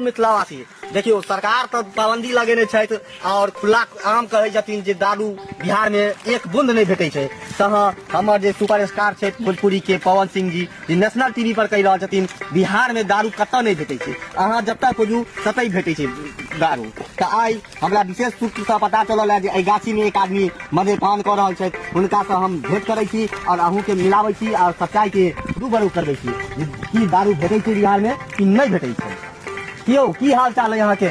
मिथिलावासी देखियौ, सरकार तऽ पाबंदी लगेने छथि आओर खुला आम कहै छथिन जे दारू बिहारमे एक बूंद नहि भेटै छै। तऽ हमर जे सुपर स्टार छथि भोजपुरीके पवन सिंह जी, जे नेशनल टीवी पर कहि रहल छथिन बिहारमे दारू कतऽ नहि भेटै छै, अहाँ जतऽ खोजू ततहि भेटै छै दारू। तऽ आइ हमरा विशेष सूत्रसँ पता चलल है जे एहि गाछीमे एक आदमी मद्यपान कऽ रहल छथि। हुनकासँ हम भेंट करै छी आओर अहूँके मिलाबै छी आओर सच्चाइके रूबरू करबै छी जे की दारू भेटै छै बिहारमे कि नहि भेटै छै। की यौ, की हाल चाल है अहाँके?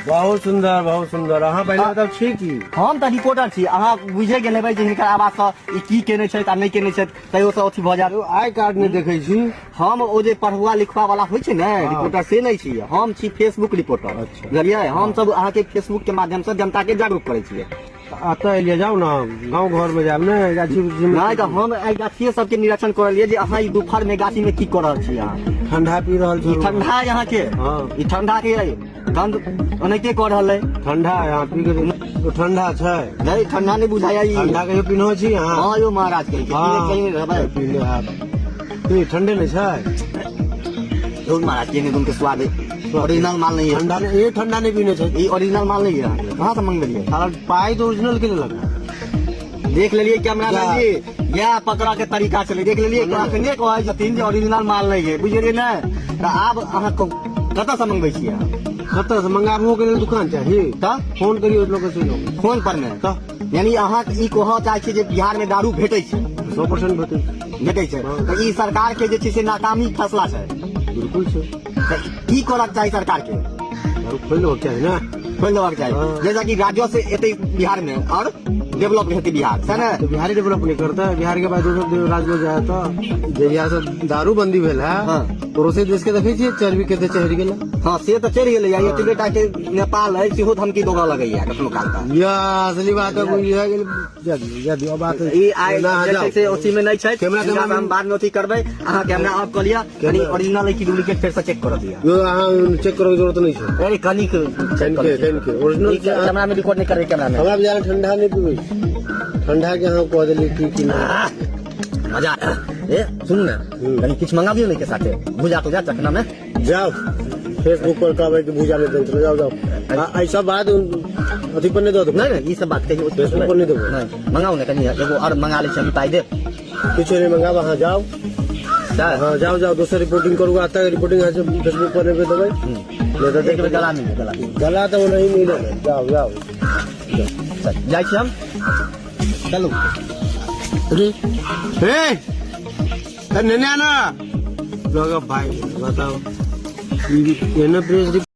बहुत सुंदर, बहुत सुंदर। अहाँ पहिले बताउ, छी की? हम तऽ रिपोर्टर छी। अहाँ बुझे गेल हेबै जे हिनकर आवाजसँ ई की केने छथि आ नहि केने छथि, तैयो से अथी भऽ जायत। I card नहि देखै छी। हम ओ जे पढ़ुआ लिखुआ वाला होइ छै ने रिपोर्टर, से नहि छी। हम छी फेसबुक रिपोर्टर। बुझलियै? हम सब अहाँके फेसबुक के माध्यम से जनता के जागरूक करै छियै। एतऽ एलियै, जाउ ने गाँव घर मे जायब ने गाछी वृक्षी मे। नहि तऽ हम एहि गाछिए सबके निरीक्षण कऽ रहलियै जे अहाँ ई दुपहर मे गाछी मे की कऽ रहल छी अहाँ। ठंडा पी रहल छी। ई ठंडा है अहाँके? हाँ। ई ठंडा के है, गंध ओनाहिते कऽ रहल है। ठंडा है, अहाँ पी के देखियौ, ठंडा छै। नहीं, ठंडा नहीं बुझाया ई। ठंडा कहियो पीनो छी अहाँ? हाँ यौ महाराज, कहीं हाँ। कहीं रहबै। पीने हैब की? ठंडे नहि छै। यौ महाराज, केने गुण के स्वाद है, ओरिजिनल माल नहीं है। ठंडा नहीं, ये ठंडा नहीं पीने छै। ई ओरिजिनल माल नहीं है अहाँके। कहाँ से मंगबेलियै? साला पाइ तऽ ओरिजिनल के लेलक। देख लेलियै कैमरा जी, इएह पकड़ा के तरीका छलै। देख लेलियै, अखने कहै छथिन जे ओरिजिनल माल नहीं है, बुझलियै ने? तऽ आब अहाँ कहू, कतऽ से मंगबै छियै अहाँ? कतऽ से मंगाबो के लेल दुकान चाही? तऽ फोन करियौ लोक सुनो। फोन पर ने। तऽ यानी अहाँ ई कहऽ चाहै छियै जे बिहार में दारू भेटै छै? 100% भेटै छै। भेटै छै। तऽ ई सरकार के जे छै से नाकामी फैसला छै? बिल्कुल छै। तऽ की करक चाही सरकार के? दारू खोलि देबक चाही ने। खोलि देबाक चाही। हाँ। जैसा कि राज्य से एतै बिहार में और डेवलप हेतै बिहार से ने। तऽ बिहारे डेवलप नहि करतै? बिहार के बाद दोसर राज्य में जाय तऽ जहिया से दारू बंदी भेल है, पड़ोसी देश के देखै छियै चर्बी कते चढ़ि गेलै। हँ, से तऽ चढ़ि गेलै। एतबे टा के नेपाल है, सेहो धमकी देबऽ लगैया कखनो काल का। या असली बात है, बुझि गेल। जा दियौ, जा दियौ, बात ई आइ ना, जे छै जाउ। से ओथी मे नहि छै। कैमरा हिनका तेमरा हम बाद मे अथी करबै। अहाँ कैमरा ऑफ कऽ लिअ, कनि ओरिजिनल है कि डुप्लीकेट फेर से चेक करऽ दिअ। यौ, अहाँ चेक करैके जरूरत नहि छै। अरे कनिक चेक कनिके कनिके ओरिजिनल ई कैमरा मे रिकॉर्ड नहि करबै, कैमरा मे। हमरा बुझायल ठंडा नहि पीबै छी। ठंडा के अहाँ कह देलियै की की नहि। मजा ए सुनू ने, कनि किछु मंगाबियौ ने के साथे, भुजा तुजा चखना मे। जाउ, फेसबुक पर कहबै कि भूजा नहि देने छलै। जाउ जाउ, आ एहि सब बात अथी पर नहि दऽ देबै। नहि नहि, ई सब बात कहियो फेसबुक पर नहि देबै। नहि, मंगाउ ने कनि एगो और मंगा लै छी, हम पाइ देब। किछु नहि मंगाब, अहाँ जाउ। सर। हाँ, जाउ जाउ, दोसर रिपोर्टिंग करू। आता रिपोर्टिंग अहाँ फेसबुक पर नहि देबै, नहि तऽ एक बेर गला मिल, गला मिल। गला तऽ ओ नहीं मिलल है। जाउ जाउ। चल, जाइ छी हम, चलू। अरे हे, नेने आना लोग। भाई बताओ, एना प्रेस।